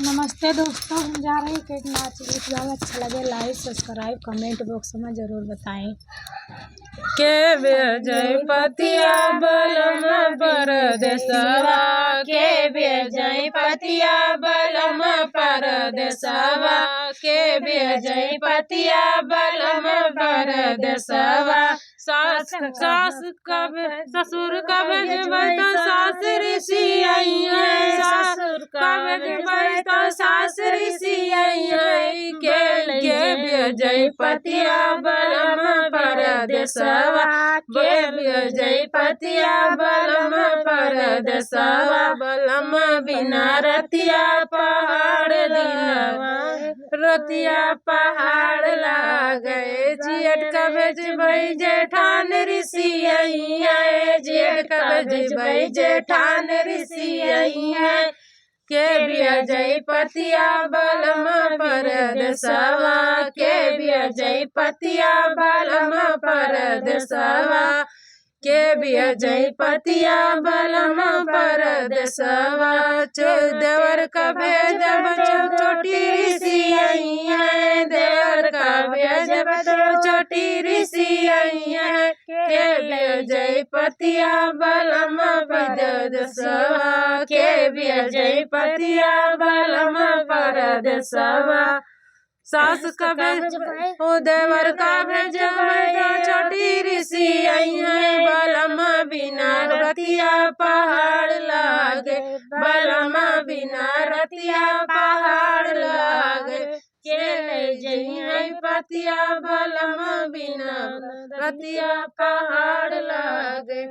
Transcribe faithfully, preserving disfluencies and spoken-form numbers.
नमस्ते दोस्तों, हम जा रहे हैं एक नाच गीत गावे। अच्छा लगे like, subscribe, comment box में जरूर बताएं। के बिया जई पतिया बलम परदेसवा, के बिया जई पतिया बलम परदेसवा, के बिया जई पतिया बलम परदेसवा। सास, सास कब, ससुर कब जबै तो सास रिसियाई है, ससुर कब जबै तो सास रिसियाई है। के, के बिया जई पतिया बलम परदेसवा, के बिया जई पतिया बलम परदेसवा। बलम बिना रतिया पहाड़ दिनवा, रतिया पहाड़ लागे। जेठ कब जबै जेठान रिसियाई है, जेठ कब जबै जेठान रिसियाई है। के बिया जई पतिया बलम परदेसवा, के बिया जई पतिया बलम परदेसवा। के बिया जई पतिया बलम परदेसवा। चो-, देवर कब जबै तो छोटी रिसियाई है, देवर कब जबै तो छोटी रिसियाई है। के बिया जई पतिया बलम परदेसवा, के बिया जई पतिया बलम परदेसवा। सास कब जबै, ओ देवर कब जबै तो छोटी रिसियाई है। बलम बिना रतिया पहाड़ लागे, बलम बिना रतिया पहाड़ लागे। के ले जइहैं पतिया बलम बिना रतिया पहाड़ लागे।